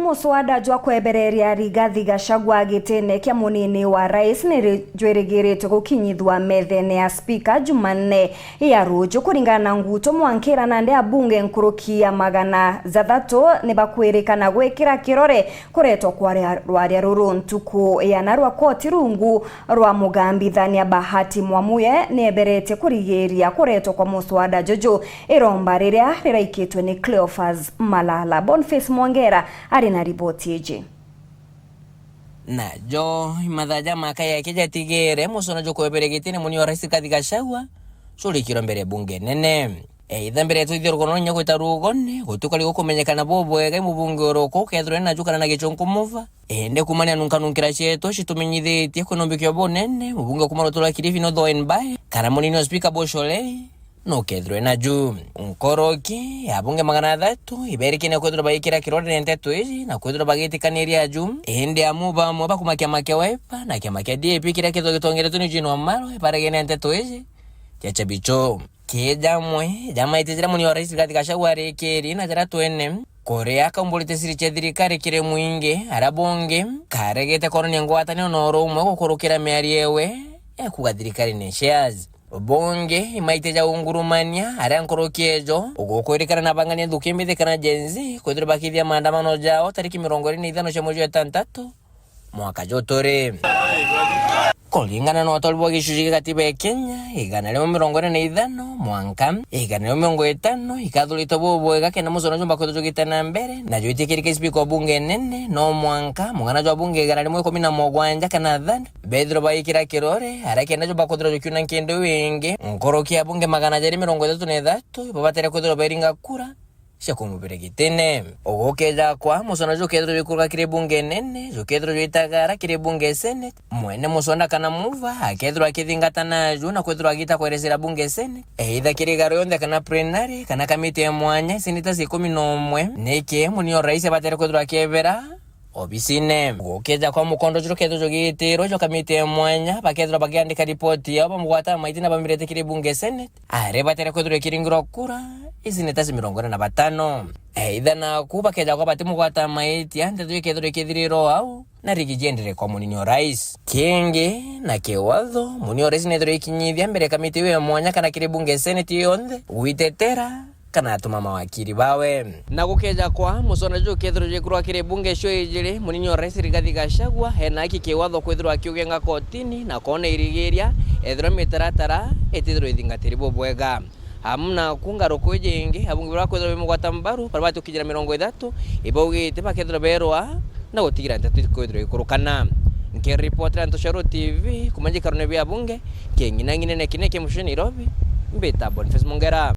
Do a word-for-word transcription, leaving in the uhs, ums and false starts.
Muswada jwa kwebereria Rigathi Gachagua gitine kia munini wa rais ni jwirigiritwe gukinyithua methene ya spika Jumanne ya ruju. Kuringana na Nguto Mwankira, nandi abunge nkuruki ya magana jathatu ni bakwirikana gwikira kirore kuretwa kwa ria-, rwaria ruru ntuku ya narua. Koti rungu rwa mugambithania Bahati Mwamuye ni eberetie kurigiria kuretwa kwa muswada juju iromba riria riraikitwe ni Cleophas Malala. Boniface Mwongera ari na riboti iji. Najo imathaa ja maka yake jatigere, muswada jukweberia gitine munini wa rais Rigathi Gachagua jurikirwe mbere ya bunge nene. Eitha mbere ya twithia rugono inya gwita rugone, gutuka rigukumenyekana bubwega i mubunge uruku ukethirwa naju kana na gichunku muva. Indi kumania nunkanunkira cietu citumenyithitie kwina umbikio bunene, mubunge kuma rutura Kilifi North Owen Bae, kana munini wa spika Bosho Lei, nukethirwe naju. Nkoroki ya abunge magana athatu iberikene kwithirwa baikira kirore nteto iji na kwithirwa bagitikaniria aju, indi amu bamwe bakuma kiama kia Wiper na kiama kia D A P kiria kithwa gitongeretwe ni Eugene Wamalwa ibaregene nteto iji. Kia chabicho. Kija amwe ja maitia jaria munini wa rais Rigathi Gachagua arikiri na jaria twene, kuria akaumburite siri cia thirikari kiri mwingi, aria bungi karegete koronia ngwataniro na urumwe gukurukira miario ewe ya kuuga thirikari ni shares. Bungi imaitia ja ungurumania aria nkuruki ejo ugukwirikana na bang'ania nthuki mbithi kana Gen Z kwithirwa bakithia maandamano jao tariki mirongo iri na ithano cia mweri jwa itantatu mwaka juturi. Kuringana na utori bwa gicuji gia gatiba ya Kenya, igana rimwe mirongo iri na ithano mwanka igana rimwe mirongo itano ikathuritwe bubwega kenda muswada jumba kwithirwa jugite na mbere, na jwitikirike spika wa bunge nene, no mwanka mung'ana jwa bunge igana rimwe ikumi na mugwanja kana athano bethirwe baikira kirore, aria kenda jumba kwithirwa jukiuna nkindu wingi, nkuruki ya bunge magana jeri mirongo ithatu na ithatu ibabatire kwithirwa bairinga kura cia kumubira gitine. Ugukeja kwa muswada jukethirwa jwikuruka kiri bunge nene, jukethirwa jwitagara kiri bunge senate, mwene muswada kana muva akethirwa akithingata naju na kwithirwa agita kwerecera bunge senate, eitha kiri igaro yonthe kana plenary kana kamiti ya mwanya, senators ikumi na umwe, niki munini wa rais abatere kwithirwa akiebera obisine. Gukeja kwa mukondo juru kethirwa jugiitirwe jwa kamiti ya mwanya, bakethirwa bakiandika ripoti yao bamugwata maiti na bamirete kiri bunge senate, aria batere kwithirwa ikiringirwa kura ici ni ta ci mirongo ina na batano. Eitha naku bakeja kwa batimugwata maitia, nteto ikethirwa ikithirira o au, na rigi jiendere kwa munini o rais. Kingi na kiwatho, munini o rais nethirwa ikinyithia mbere ya kamiti iu ya mwanya kana kiri bunge senate yonthe gwitetera kana atuma mawakiri bawe. Na gukeja kwa muswada juu kethirwa jwikurwa kiri bunge cio ijiri, munini o rais Rigathi Gachagua ena haki kiwatho kwithirwa akiugenga kotini na koona irigiria ethirwa mitaratara itithirwa ithingatiri bubwega. Amu naku ngaruku iji ingi, abunge baria bakwithirwa bimugwata mbaru, baria bati gukinyira mirongo ithatu, ibaugite bakethirwa berwa na gutigira nteto ikwithirwa ikurukana. Nkiripotera Ntoshero T V kuma njikarone bia bunge, king'inang'inene kinene kia mucii Nairobi, mbita Boniface Mungera.